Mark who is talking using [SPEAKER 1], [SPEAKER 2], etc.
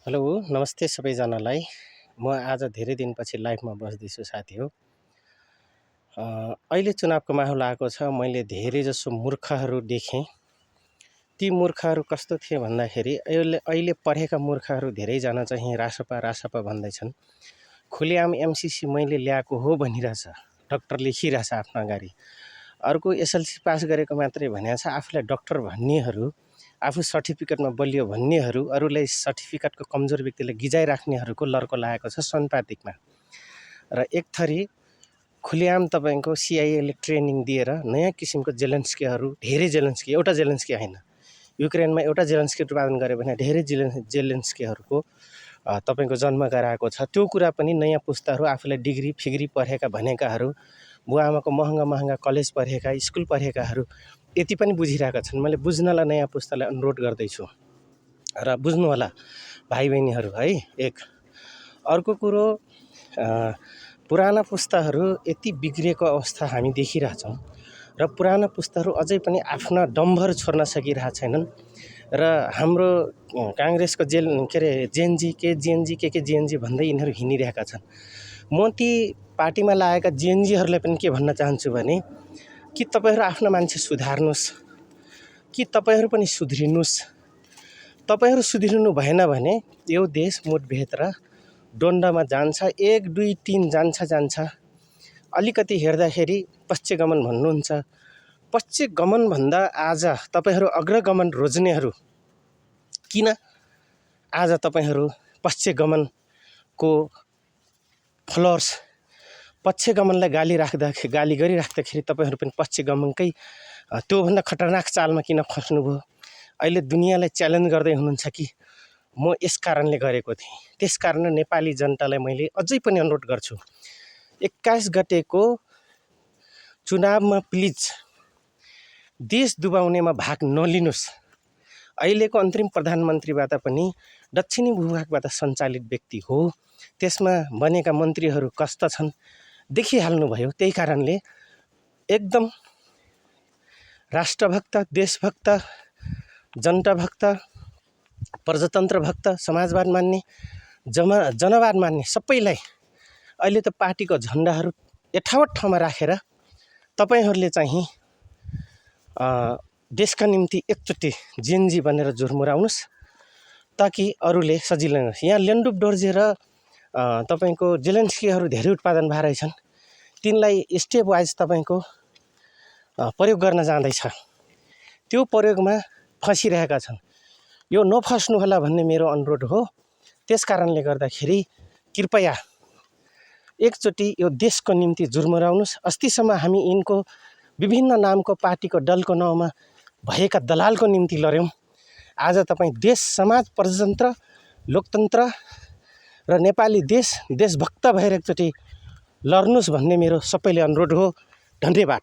[SPEAKER 1] Hello, नमस्ते सबैजनालाई। म आज धेरै दिनपछि लाइभमा बस्दैछु साथी हो। अहिले चुनावको माहौल आएको छ। मैले धेरैजसो मूर्खहरू देखेँ। ती मूर्खहरू कस्तो थिए भन्दाखेरि अहिले पढेका मूर्खहरू धेरैजना चाहिँ रासपा रासपा भन्दैछन्। खुलेआम एमसिसी मैले ल्याएको हो भनिरहेछ। डाक्टर लेखिरहेछ आफ्नो अगाडि। अर्को एसएलसी पास गरेको मात्रै भनेको छ। आफूलाई डाक्टर भन्नेहरू, आफू सर्टिफिकेटमा बलियो भन्नेहरू, अरूलाई सर्टिफिकेटको कमजोर व्यक्तिलाई गिजाइराख्नेहरूको लर्को लागेको छ सन्पातिकमा। र एक थरी खुलेआम तपाईँको सिआइएले ट्रेनिङ दिएर नयाँ किसिमको जेलेन्स्कीहरू, धेरै जेलेन्स्की, एउटा जेलेन्स्की होइन, युक्रेनमा एउटा जेलेन्स्की उत्पादन गर्यो भने धेरै जेलेन्स्कीहरूको तपाईँको जन्म गराएको छ। त्यो कुरा पनि नयाँ पुस्ताहरू, आफूलाई डिग्री फिग्री पढेका भनेकाहरू, बुवाआमाको महँगा कलेज पढेका, स्कुल पढेकाहरू यति पनि बुझिरहेका छन्। मैले बुझ्नलाई नयाँ पुस्तालाई अनुरोध गर्दैछु र बुझ्नु होला भाइ बहिनीहरू है। एक अर्को कुरो, पुराना पुस्ताहरू यति बिग्रिएको अवस्था हामी देखिरहेछौँ र पुराना पुस्ताहरू अझै पनि आफ्ना डम्भर छोड्न सकिरहेका छैनन्। र हाम्रो काङ्ग्रेसको जेएनजी के जेएनजी भन्दै यिनीहरू हिँडिरहेका छन्। म ती पार्टीमा लागेका जेएनजीहरूलाई पनि के भन्न चाहन्छु भने, कि तपाईँहरू आफ्नो मान्छे सुधार्नुहोस्, कि तपाईँहरू पनि सुध्रिनुहोस्। तपाईँहरू सुध्रिनु भएन भने यो देश मुठभेड र द्वन्द्वमा जान्छ। 1, 2, 3 जान्छ। अलिकति हेर्दाखेरि पश्चिमगमन भन्नुहुन्छ। पश्चिमगमनभन्दा आज तपाईँहरू अग्रगमन रोज्नेहरू किन आज तपाईँहरू पश्चिमगमनको फलोअर्स, पश्चिमगमनलाई गाली गरिराख्दाखेरि तपाईँहरू पनि पश्चिमगमनकै त्योभन्दा खतरनाक चालमा किन फस्नुभयो? अहिले दुनियाँलाई च्यालेन्ज गर्दै हुनुहुन्छ कि म यस कारणले गरेको थिएँ। त्यस कारण नेपाली जनतालाई मैले अझै पनि अनुरोध गर्छु, 21 गतेको चुनावमा प्लिज देश डुबाउनेमा भाग नलिनुहोस्। अहिलेको अन्तरिम प्रधानमन्त्रीबाट पनि दक्षिणी भूभागबाट सञ्चालित व्यक्ति हो। त्यसमा बनेका मन्त्रीहरू कस्ता छन् देखिहाल्नुभयो। त्यही कारणले एकदम राष्ट्रभक्त, देशभक्त, जनताभक्त, प्रजातन्त्र भक्त, समाजवाद मान्ने, जनवाद मान्ने सबैलाई अहिले त पार्टीको झन्डाहरू यथावत ठाउँमा राखेर तपाईँहरूले चाहिँ देशका निम्ति एकचोटि जेएनजी बनेर झुरमुराउनुहोस्, ताकि अरूले सजिलै नहोस्। यहाँ लेन्डुप डोर्जे र तपाईँको जेलेन्स्कीहरू धेरै उत्पादन भएर रहेछन्। तिनलाई स्टेप वाइज तपाईँको प्रयोग गर्न जाँदैछ। त्यो प्रयोगमा फसिरहेका छन्। यो नफस्नु होला भन्ने मेरो अनुरोध हो। त्यस कारणले गर्दाखेरि कृपया एकचोटि यो देशको निम्ति झुरमुराउनुहोस्। अस्तिसम्म हामी यिनको विभिन्न नामको पार्टीको दलको नाउँमा भएका दलालको निम्ति लड्यौँ। आज तपाईँ देश, समाज, प्रजातन्त्र, लोकतन्त्र र नेपाली देशभक्त भएर एकचोटि लड्नुहोस् भन्ने मेरो सबैले अनुरोध हो। धन्यवाद।